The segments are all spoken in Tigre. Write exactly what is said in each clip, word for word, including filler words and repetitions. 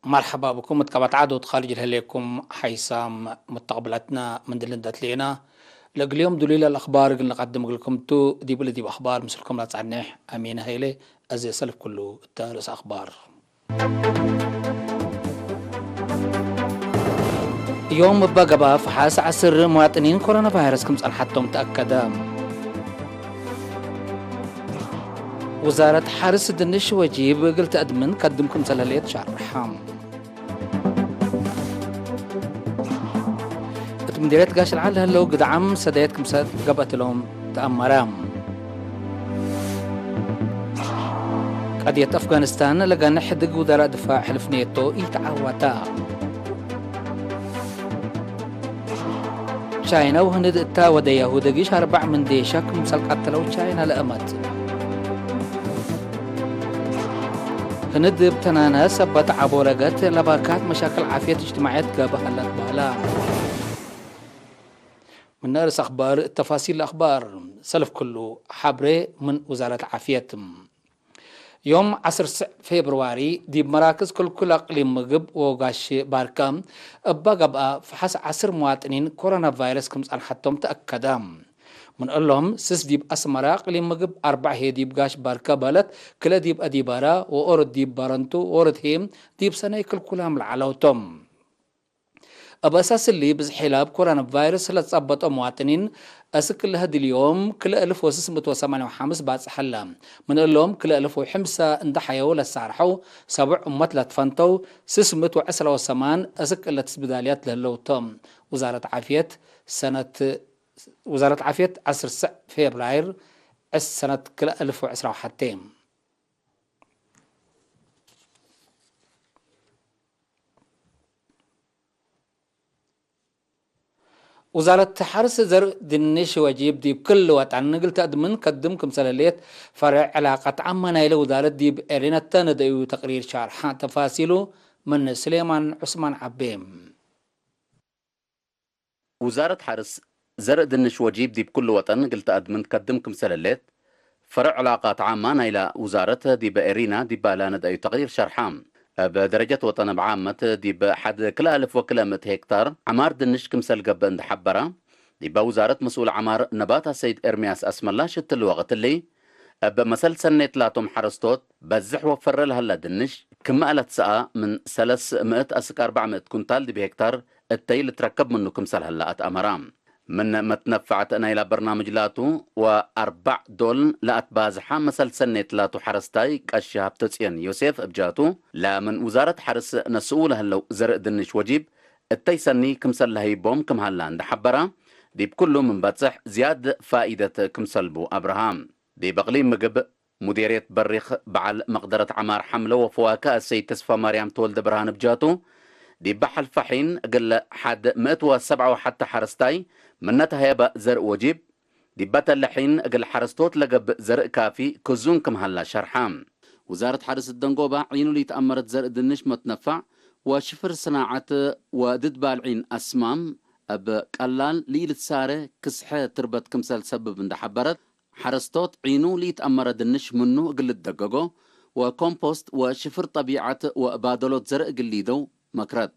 መርሐባ ብኩም እት ቀበት ዐዶት ካርጅ ለህሌኩም ሐይሳም ሙተቅብለትነ ምን ድልን ደትሌነ። ለእግል ዮም ዱሉይ ለልአክባር እግል ንቀድም እግልኩም ቱ። ዲብ ለዲብ አክባር ምስልኩም ለጸንሕ አሚን ሀይሌ። አዜ ሰልፍ ክሉ እተ ርእሰ አክባር። ዮም እበ ገብአ ፈሓስ ዐስር መዋጥኒን ኮሮና ቫይረስ ክም ጸንሐቶም ተአከደ። ውዛረት ሐርስ ድንሽ ወጂብ እግል ተአድምን ከድም ክምሰል ህሌት ሸርሐ። እት ምዲርየት ጋሽ ለዐል ለህለው ግድዓም ሰደየት ክምሰል ገብአት እሎም ተአመረ። ቀድየት አፍጋኒስታን ለገንሕ ሕድግ ውደራእ ድፋዕ ሕልፍ ኔቶ ኢተዐወተ። ቻይና ወህንድ እታ ወደያሁ ደጊሽ አርበዕ ምን ዴሻ ክምሰል ቀተለው ቻይና ለአመት። ህንድ እብ ተናነ ሰበት ዐቦ ረገት ለባካት መሻክል ዓፍየት እጅትማዕየት ገብእ ሀለት በህላ። ምን ርእስ አክባር ተፋሲል አክባር ሰልፍ ክሉ ሐብሬ ምን ውዛረት ዓፍየት። ዮም ዐስር ፌብርዋሪ ዲብ መራክዝ ክልኩል አቅሊም ምግብ ወጋሽ ባርከ እበ ገብአ ፈሐስ ዐስር መዋጥኒን ኮሮና ቫይረስ ክም ጸንሐቶም ተአከደ። ምን እሎም ስስ ዲብ አስመረ አቅሊም ምግብ፣ አርበዕ ህዬ ዲብ ጋሽ ባርከ በለት፣ ክልኤ ዲብ አዲበረ ወኦርድ ዲብ ባረንቱ ወኦርድ ህዬ ዲብ ሰነይ ክልኩላም ለዐለው ቶም። እብ አሳስ እሊ፣ ብዝሕ ላብ ኮሮና ቫይረስ ለትጸበጦ መዋጥኒን፣ እስክ ለሀ ድል ዮም ክልኤ እልፍ ወስስ ምእት ወሰማንያ ወሐምስ ባጽሕ ሀለ። ምን እሎም፣ ክልኤ እልፍ ወሐምሳ እንዴ ሐየው ለሳርሐው፣ ሰብዕ እመት ለትፈንተው፣ ስስ ምእት ወዕስራ ወሰማን እስክ እለ ትስብዳልያት ለህለው ቶም። ውዛረት ዓፍየት፣ ሰነት፣ ውዛረት ዓፍየት፣ ዐስር ፌብራይር፣ ዕስ ሰነት ክልኤ እልፍ ወዕስራ ወሐቴ። ውዛረት ሐርስ ዘርእ ድንሽ ወጂብ ዲብ ክል ወጠን እግል ተአድምን ከድም ክምሰል ህሌት፣ ፈርዕ ዕላቀት ዓመ ናይለ ውዛረት ዲብ ኤሪነተ ነደዩ ተቅሪር ሻርሐ። ተፋሲሉ ምን ስሌማን ዑስማን ዐቤ። ውዛረት ሐርስ፣ ዘርእ ድንሽ ወጂብ ዲብ ኩሉ ወጠን እግል ተአድምን ትከድም ክምሰል ህሌት፣ ፈርዕ ዕላቃት ዓማ ናይላ ውዛረት ዲበ ኤሪና ዲባላ ነድአዩ ተቅሪር ሸርሐ። እብ ደረጀት ወጠን እብ ዓመት ዲብ ሐድ ክልኤ አልፍ ወክልኤ ምእት ሄክታር ዐማር ድንሽ ክምሰል ገብእ እንዴ ሐበረ፣ ዲበ ውዛረት መስኡል ዐማር ነባት አሰይድ ኤርምያስ አስመላሽ እትሊ ወቅት እሊ፣ እብ መሰል ሰኔት ላቶም ሐረስቶት በዝሕ ወፈረ ለሀለ ድንሽ፣ ክመ አለትሰአ ምን ሰለስ ምእት አስክ አርበዕ ምእት ኩንታል ዲብ ሄክታር እተይ ልትረከብ ምኑ ክምሰል ሀለ አትአመረ። ምን መትነፈዐት ናይላ በርናምጅ ላቱ ወአርበዕ ዶል ለአትባዝሐ መሰል ሰኔት ላቱ ሐረስታይ ቀሺ ሀብተጽዮን ዮሴፍ እብ ጃቱ፣ ለምን ውዛረት ሐርስ ነስኡ ለህለው ዘርእ ድንሽ ወጂብ እተይ ሰኒ ክምሰል ለሀይቦም ክም ሀላ እንዴ ሐበረ፣ ዲብ ኩሉ ምን በጽሕ ዝያድ ፋኢደት ክምሰል ቡ አብርሃ። ዲብ እቅሊም ምግብ ሙዴርየት በሪክ በዐል መቅደረት ዐማር ሐምለ ወፈዋክህ አሰይድ ተስፋማርያም ተወልደብርሃን እብ ጃቱ፣ ዲብ ሐልፈ ሒን እግል ሐድ ምእት ወሰብዓ ወሐተ ሐረስታይ ምነ ተሀየበ ዘርእ ወጂብ፣ ዲበ ተለ ሒን እግል ሐረስቶት ለገብእ ዘርእ ካፊ ክዙን ክም ሀላ ሸርሐ። ውዛረት ሐርስ እት ደንጎባ ዒኑ ለኢተአመረት ዘርእ ድንሽ መትነፈዕ ወሽፍር ስናዐት ወድድ ባልዒን አስማም እብ ቀላል ለኢልትሳሬ ክስሐ ትርበት ክምሰል ሰብብ እንዴ ሐበረት፣ ሐረስቶት ዒኑ ለኢተአመረ ድንሽ ምኑ እግል ልትደገጎ ወኮምፖስት ወሽፍር ጠቢዐት ወባደሎት ዘርእ እግል ሊደው መክረት።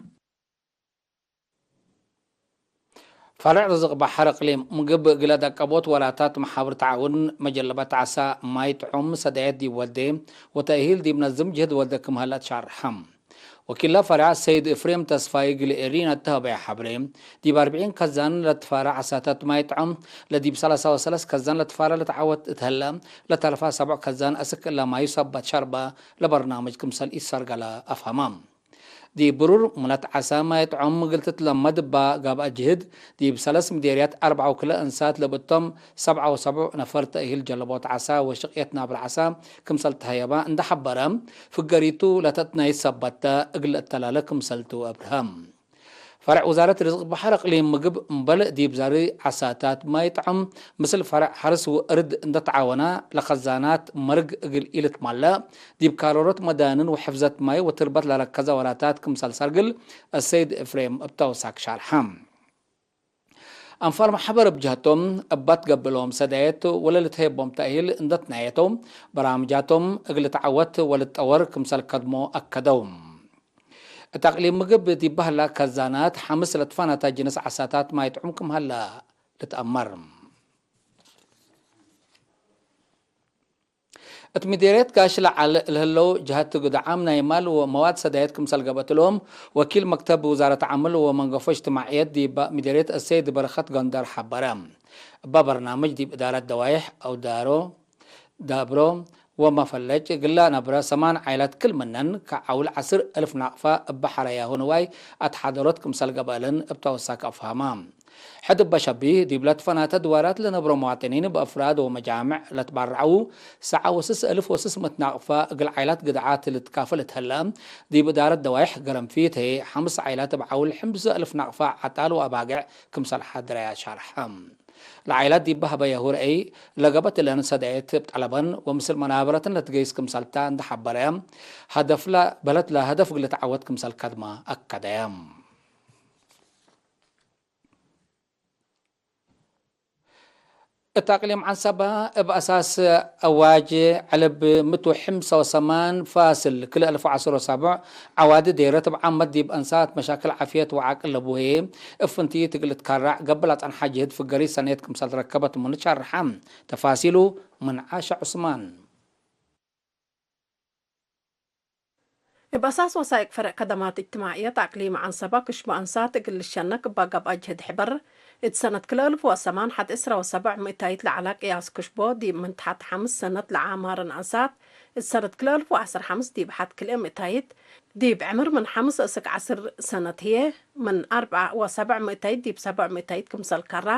ፈርዕ ርዝቅ በሐር እቅሊም ምግብ እግለ ደቀቦት ወላታት መሓብር ተዓውን መጀለበት ዐሳ ማይ ጥዑም ሰዳየት ዲብ ወልዴ ወተእሂል ዲብ ነዝም ጅህድ ወልደ ክም ሀለ ትሻርሐ። ወኪላ ፈርዕ ሰይድ እፍሬም ተስፋይ እግል ኤሪና እተ ሀበየ ሐብሬ፣ ዲብ አርብዒን ከዛን ለትፋረ ዐሳታት ማይ ጥዑም ለዲብ ሰላሳ ወሰለስ ከዛን ለትፋረ ለተዓወት እት ሀለ፣ ለተልፋ ሰብዕ ከዛን አስክ እለ ማዩ ሰበት ሸርበ ለበርናምጅ ክምሰል ኢሰርገለ አፍሀማ። ዲብ ብሩር ምነት ዐሳ ማይ ጥዑም እግል ትትለመድ እባ ጋብአ ጅህድ፣ ዲብ ሰለስ ምዴርያት አርበዕ ወክልኤ እንሳት ለብእቶም ሰብዓ ወሰብዑ ነፈር ተእሂል ጀለቦት ዐሳ ወሽቅየት ናብር ዐሳ ክምሰል ተሀየባ እንዴ ሐበረ፣ ፍገሪቱ ለተትናይት ሰበት ተ እግል እተላለ ክምሰል ቱ አብርሀ። ፈርዕ ውዛረት ርዝቅ በሐር እቅሊም ምግብ እምበል ዲብ ዛሪ ዐሳታት ማይ ጥዑም ምስል ፈርዕ ሐርስ ወእርድ እንዴ ተዓወና፣ ለከዛናት መርግ እግል ኢልትማለእ፣ ዲብ ካሮሮት መዳንን ወሕፍዘት ማይ ወትርበት ለረከዘ ወላታት ክምሰል ሰርግል አሰይድ እፍሬም እብ ተውሳክ ሻርሐ። አንፋር መሐበር እብ ጀህቶም፣ እባት ገብእሎም ሰዳየት ወለልትሀየቦም ተእሂል እንዴ ትናየተው፣ በራምጃቶም እግል ልትዐወት ወልትጠወር ክምሰል ከድሞ አከደው። እት አቅሊም ምግብ ዲብ በህላ ከዛናት ሐምስ ለትፈናተ ጅንስ ዐሳታት ማይ ጥዑም ክም ሀላ ልትአመር። እት ምዴርየት ጋሽ ለዐል ለህለው ጀሀት ግዱዓም ናይ ማል ወመዋድ ሰዳየት ክምሰል ገብአት እሎም፣ ወኪል መክተብ ውዛረት ዓምል ወመንገፎ እጅትማዕየት ዲብ ምዴርየት እሰይድ በረኸት ጎንደር ሐበረ። እበ በርናምጅ ዲብ እዳረት ደዋይሕ አውዳሮ ዳብሮ ወመፈለጭ እግላ ነብረ ሰማን ዓይላት ክል ምነን ከዐውል ዐስር እልፍ ናቅፋ እበ ሐረያሁ ንዋይ አትሓደሮት ክምሰል ገብአለን እብ ተወሳክ አፍሃማ። ሕድ እበ ሸቢህ ዲብ ለትፈናተ ድዋራት ለነብሮ መዋጥኒን በአፍራድ ወመጃምዕ ለትባረዐው ሰዓ ወስስ እልፍ ወስስ ምእት ናቅፋ እግል ዓይላት ግድዓት ልትካፈል እት ህለ፣ ዲብ እዳረት ደዋይሕ ገረንፊት ህዬ ሐምስ ዓይላት እብ ዐውል ሕምስ እልፍ ናቅፋ ዐጣል ወአባግዕ ክምሰል ሓድረያ ሻርሐ። ለዓይላት ዲብ ሀበየሁ ረአይ ለገበት እለን ሰዳየት እብ ጠለበን ወምስል መናበረትን ለትገይስ ክምሰልታ እንደ ሐበረ፣ ሀደፍለ በለትለ ሀደፍ እግል ልትዐወት ክምሰል ከድመ አከደ። እት አቅሊም ዐንሰበ እብ አሳስ አዋጅ ዕልብ ምእት ወሐምሳ ወሰማን ፋስል ክልኤ እልፍ ወዐስር ወሰብዕ ዐዋዲ ዴረት እብ ዓመት ዲብ አንሳት መሻክል ዓፍየት ወዓቅል ለቡ ህዬ እብ ፍንቲት እግል ልትከረዕ ገብእ ለጸንሐ ጅህድ ፍገሪት ሰኔት ክምሰል ትረከበት ምኑ ሸርሐ። ተፋሲሉ ምን ዓሻ ዑስማን። እብ አሳስ ወሳይቅ ፈርዕ ከደማት እጅትማዕየት አቅሊም ዐንሰበ ክሽቦ አንሳት እግል ልሸነክ እበ ገብአ ጅህድ ሕበር፣ እት ሰነት ክልኤ እልፍ ወሰማን ሐድ ዕስራ ወሰብዕ ምእታይት ለዐለ ቅያስ ክሽቦ ዲብ ምን ተሐት ሐምስ ሰነት ለዓማርን አንሳት፣ እት ሰነት ክልኤ እልፍ ወዐስር ሐምስ ዲብ ሐድ ክልኤ ምእታይት፣ ዲብ ዕምር ምን ሐምስ እስክ ዐስር ሰነት ህዬ ምን አርበዕ ወሰብዕ ምእታይት ዲብ ሰብዕ ምእታይት ክምሰል ከራ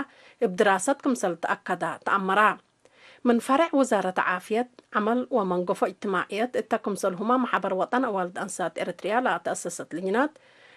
እብ ድራሰት ክምሰል ተአከደ ተአመረ። ምን ፈርዕ ውዛረት ዓፍየት፣ ዐመል ወመንገፎ እጅትማዕየት እተ ክምሰልሁመ መሕበር ወጠን አዋልድ አንሳት ኤረትርያ ለአተአሰሰት ልጅናት፣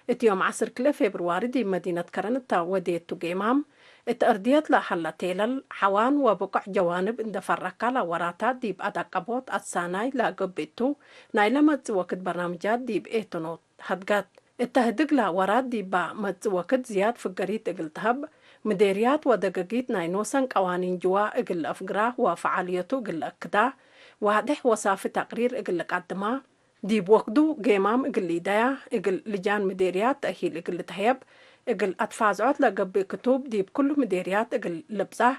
እት ዮም ዐስር ክልኤ ፌብርዋሪ ዲብ መዲነት ከረን እተ ወዴቱ ጌማም፣ እት አርድየት ለሀለ ቴለል፣ ሐዋን ወብቆዕ ጀዋንብ እንዴ ፈረካ ለወራታ ዲብ አዳቀቦት አትሳናይ ለገብእ ቱ፣ ናይለ መጽእ ወክድ በርናምጃት ዲብ ኤትኖት ሀድገት። እተ ህድግለ ወራት ዲበ መጽእ ወክድ ዝያድ ፍገሪት እግል ተሀብ፣ ምዴርያት ወደገጊት ናይ ኖሰን ቀዋኒን ጅዋ እግል ለአፍግራ ወፈዓልየቱ እግል ለአክዳ፣ ዋድሕ ወሳፊ ተቅሪር እግል ልቀድማ፣ ዲብ ወክዱ ጌማም እግል ሊደያ፣ እግል ልጃን ምዴርያት ተእሂል እግል ልትሀየብ፣ እግል አትፋዝዖት ለገብእ ክቱብ ዲብ ክሉ ምዴርያት እግል ልብጻሕ፣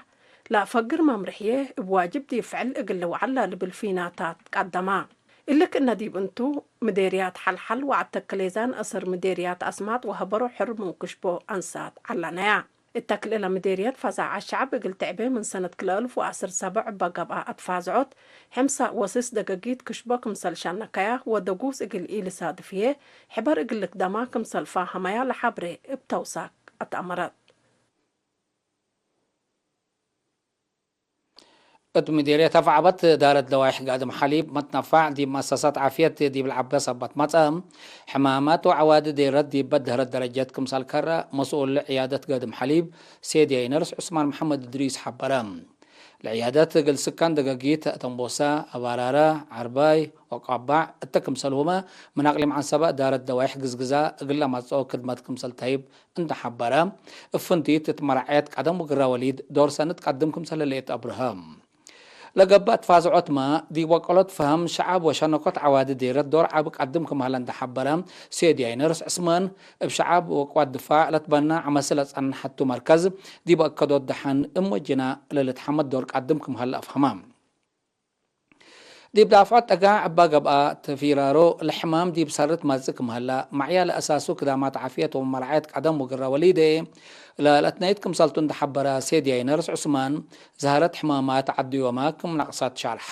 ለአፈግር መምርሕዬ እብ ዋጅብ ዲብ ፍዕል እግል ልውዐል ለልብል ፊናታት ቀደማ። እሊ ክእነ ዲብ እንቱ፣ ምዴርያት ሐልሐል ወዐድ ተክሌዛን አሰር ምዴርያት አስማጥ ወሀበሮ ሕር ምን ክሽቦ አንሳት ዐለነያ። እተ ክልኤ ምዴርየት ፈዛዐት ሸዐብ እግል ትዕቤ ምን ሰነት ክልኤ እልፍ ወዐስር ሰብዕ እበ ገብአ አትፋዝዖት፣ ሕምሳ ወስስ ደገጊት ክሽቦ ክምሰል ሸነከያ ወደጉስ እግል ኢልሳድፍ ህዬ፣ ሕበር እግል ልክደማ ክምሰል ፋሀመያ ለሐብሬ እብ ተውሳክ አትአመረት። እት ምዴርየት አፍዐበት እዳረት ደዋይሕ ጋድም ሐሊብ መትነፋዕ ዲብ መአሰሳት ዓፍየት ዲብ ለዐበ ሰበት መጽአ፣ ሕማማት ወዐዋዲ ዴረት ዲብ በድህረት ደረጀት ክምሰል ከረ መስኡል ዕያደት ጋድም ሐሊብ ሴድያይ ነርስ ዑስማን መሐመድ እድሪስ ሐበረ። ለዕያደት እግል ስካን ደገጊት፣ ተንቦሳ፣ አባራረ፣ ዐርባይ ወቃባዕ እተ ክምሰልሁመ ምን አቅሊም ዐንሰበ እዳረት ደዋይሕ ግዝግዛ እግል ለመጽኦ ክድመት ክምሰል ተህይብ እንዴ ሐበረ፣ እብ ፍንቲት እት መራዐየት ቀደም ወግረ ወሊድ ዶር ሰኒ ትቀድም ክምሰል ህሌት አብርሀ። ለገብእ ትፋዝዖትመ፣ ዲብ ወቀሎት ፈሀም ሸዐብ ወሸነኮት ዐዋዲ ዴረት ዶር ዐቢ ቀድም ክም ሀለ እንዴ ሐበረ፣ ሴድያይ ነርስ ዕስማን፣ እብ ሸዐብ ወቅዋት ድፋዕ ለትበና ዐመሲ ለጸንሐቱ መርከዝ፣ ዲብ አከዶት ደሐን እም ወጅና ለልትሐመድ ዶር ቀድም ክም ሀለ አፍሀመ። ዲብ ዳፍዖት ጠጋዕ እባ ገብአ፣ ተፊራሮ ለሕማም ዲብ ሰር ትመጽእ ክም ሀላ፣ መዕያ ለአሳሱ ክዳማት ዓፍየት ወመራዐየት ቀደም ወግረ ወሊዴ ለለአትነይት ክምሰልቱ እንዴ ሐበረ ሴድያይ ነርስ ዑስማን፣ ዛህረት ሕማማት ዐድ ዮማ ክም ነቅሰት ሻርሐ።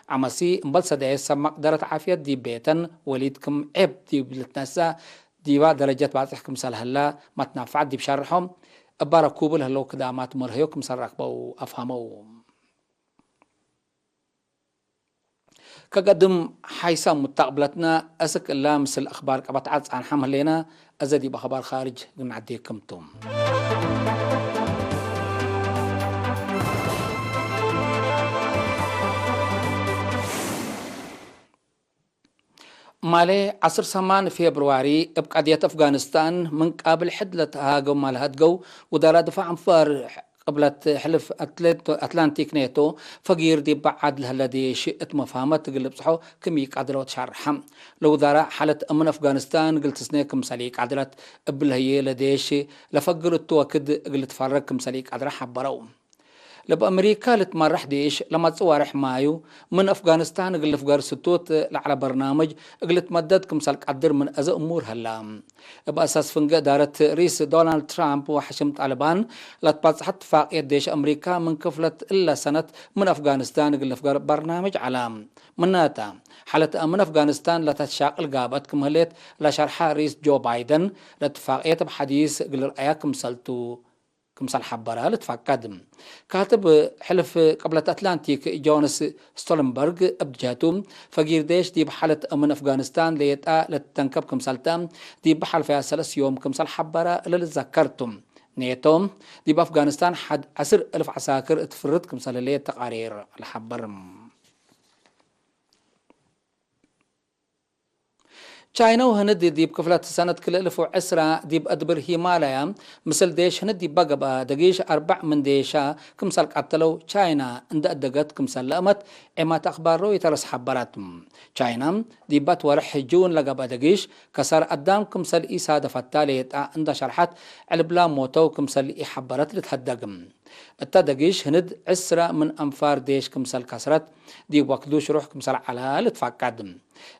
ዐመሲ እምበል ሰዳየት ሰብ መቅደረት ዓፍየት ዲብ ቤተን ወሊድ ክም ዔብ ዲብ ልትነሰእ ዲባ ደረጀት ባጽሕ ክምሰል ሀላ መትናፈዐት ዲብ ሸርሖም፣ እባ ረኩቡ ለህለው ክዳማት መርሀዮ ክምሰል ረክበው አፍሀመው። ከገድም ሓይሳም ሙታቅብለትነ፣ አስክ እላ ምስል አክባር ቀበትዐት ጻንሓም ህሌነ፣ አዘ ዲብ አክባር ካርጅ ግንዓዴክም ቱ። ማሌ ዐስር ሰማን ፌብርዋሪ፣ እብ ቀድየት አፍጋኒስታን ምን ቃብል ሕድ ለተሃገው ማል ሀድገው ውዳራ ድፋዕ አንፋር ቅብለት ሕልፍ አትሌንቶ-፣ አትላንቲክ ኔቶ ፈጊር ዲብ በዓድ ለህለ ዴሽ እት መፍሀመት እግል ልብጽሖ ክም ኢቀድሮ ተሻርሐ። ለውዛራእ ሓለት አምን አፍጋኒስታን እግል ትስኔ ክምሰል ኢቀድረት፣ እብለ ህዬ ለዴሽ ለፈግር እቱ ወክድ እግል ልትፈረግ ክምሰል ኢቀድረ ሐበረው። ለበአምሪካ ልትመራሕ ዴሽ ለመጽእ ወርሕ ማዩ ምን አፍጋኒስታን እግል ልፍገር ስቱት ለዐለ በርናምጅ እግል ልትመደድ ክምሰል ቀድር ምን አዘ እሙር ሀላ። እብ አሳስ ፍንጌ እዳረት ሪስ ዶናልድ ትራምፕ ወሐሽም ጣልባን ለትባጽሐት ትፋቅየት ዴሽ አምሪካ ምን ክፍለት እለ ሰነት ምን አፍጋኒስታን እግል ልፍገር በርናምጅ ዐላ። ምናተ፣ ሓለት አምን አፍጋኒስታን ለተትሻቅል ጋብአት ክም ህሌት ለሸርሐ ሪስ ጆ ባይደን፣ ለትፋቅየት እብ ሐዲስ እግል ልርአያ ክምሰልቱ ክምሰል ሐበረ ልትፈቀድ። ካትብ ሕልፍ ቅብለት አትላንቲክ ጆንስ ስቶልንበርግ እብ ጀህቱ፣ ፈጊር ዴሽ ዲብ ሓለት አምን አፍጋኒስታን ሌጣ ለትተንከብ ክምሰልተ፣ ዲብ ሐልፈያ ሰለስ ዮም ክምሰል ሐበረ ለልዘከር ቱ። ኔቶ፣ ዲብ አፍጋኒስታን ሐድ ዐስር እልፍ ዐሳክር እት ፍርት ክምሰል ህሌት ተቃሪር ለሐብር። ቻይነ ወህንድ ዲብ ክፍለት ሰነት ክልኤ እልፍ ወዕስራ ዲብ አድብር ሂማላያ፣ ምስል ዴሽ ህንድ ዲባ ገብአ ደጊሽ አርበዕ ምን ዴሻ ክምሰል ቀተለው ቻይና እንደ አደገት ክምሰል ለአመት ዔማት አክባር ሮይተርስ ሐበረት። ቻይና ዲባት ወርሕ ጁን ለገብአ ደጊሽ ከሳር አዳም ክምሰል ኢሳደፈታ ሌጣ እንደ ሸርሐት፣ ዕልብላ ሞተው ክምሰል ኢሐበረት ልትሀደግ። እተ ደጊሽ ህንድ ዕስረ ምን አንፋር ዴሽ ክምሰል ከስረት፣ ዲብ ወክዱ ሽሩሕ ክምሰል ዐለ ልትፋቀድ።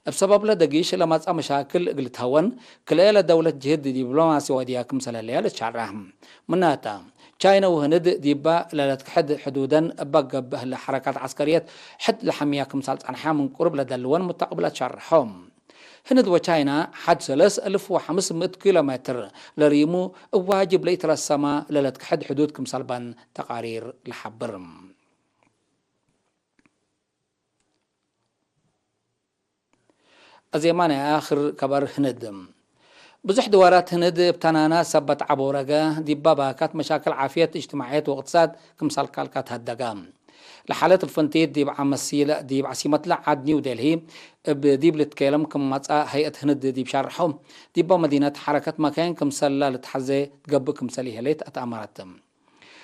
እብ ሰበብለ ደጊሽ ለመጽአ መሻክል እግል ልትሀወን፣ ክልኤ ለደውለት ጅህድ ዲብሎማሲ ወድያ ክምሰል ህለየ ልትሸረሕ። ምናተ፣ ቻይነ ወህንድ ዲባ ለለትክሕድ ሕዱደን እበ ገብእ ህለ ሐረካት ዐስከርየት ሕድ ለሐምያ ክምሰል ጸንሐ ምን ቅሩብ ለደልወን ሙተቅብለት ሸርሖ። ህንድ ወቻይና ሐድ ሰለስ እልፍ ወሐምስ ምእት ኪሎ ሜትር ለሪሙ እብ ዋጅብ ለኢትረሰመ ለለትክሕድ ሕዱድ ክምሰል በን ተቃሪር ለሐብር። አዜማ ናይ አክር ከበር ህንድ። ብዙሕ ድዋራት ህንድ እብ ተናናት ሰበት ዐቦረገ፣ ዲብ ባካት መሻክል ዓፍየት እጅትማዕየት ወእቅትሳድ ክምሰል ካልካት ሀደጋ። ለሓለት ፍንቲት ዲብ ዓመሲለ፣ ዲብ ዓሲመትለ ዐድ ኒው ዴልሂ እብ ዲብ ልትኬለም ክም መጽአ ሀይአት ህንድ ዲብ ሻርሖ፣ ዲበ መዲነት ሐረከት መካይን ክምሰላ ልትሐዜ ትገብእ ክምሰል ይህሌት አትአመረት።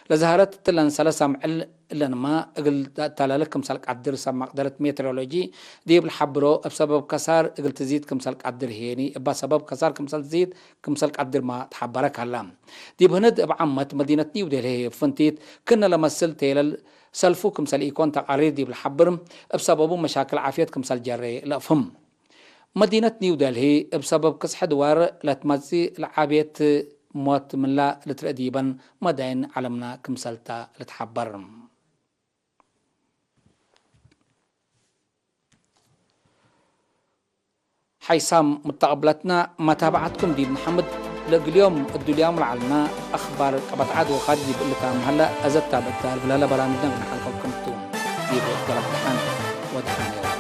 ለዘሀረት እትለን ሰለስ አምዕል እለንማ እግል ተአተላልክ ክምሰል ቀድር ሰብ መቅደረት ሜትሮሎጂ ዲብ ለሐብሮ፣ እብ ሰበብ ከሳር እግል ትዚድ ክምሰል ቀድር ህዬኒ፣ እባ ሰበብ ከሳር ክምሰል ትዚድ ክምሰል ቀድርማ ተሐበረ ከላ። ዲብ ህንድ እብ ዓመት መዲነት ኒው ዴልሂ ፍንቲት ክነ ለመስል ቴለል ሰልፉ ክምሰል ኢኮን ተቃሪር ዲብ ለሐብር፣ እብ ሰበቡ መሻክል ዓፍየት ክምሰል ጀሬ ለአፍህም። መዲነት ኒው ደልሂ እብ ሰበብ ክስሐ ድዋር ለትመጽእ ለዓብየት ሞት ምንላ ልትርአ ዲበን መዳይን ዐለምና ክምሰልታ ልትሐበር። ሓይሳም ሙተቀብለትና፣ መታብዐትኩም ዲብ ንሐምድ። ለእግል ዮም እዱልያም ለዐልና አኽባር ቀበት ዐድ ወካድ ዲብ እሊ ታምሀለ አዘ ታብዕት ዳር ብለለ በራምጅነ እግል ነሐልፈኩም ቱ። ዲብ ገለብ ደሐን ወደሐን።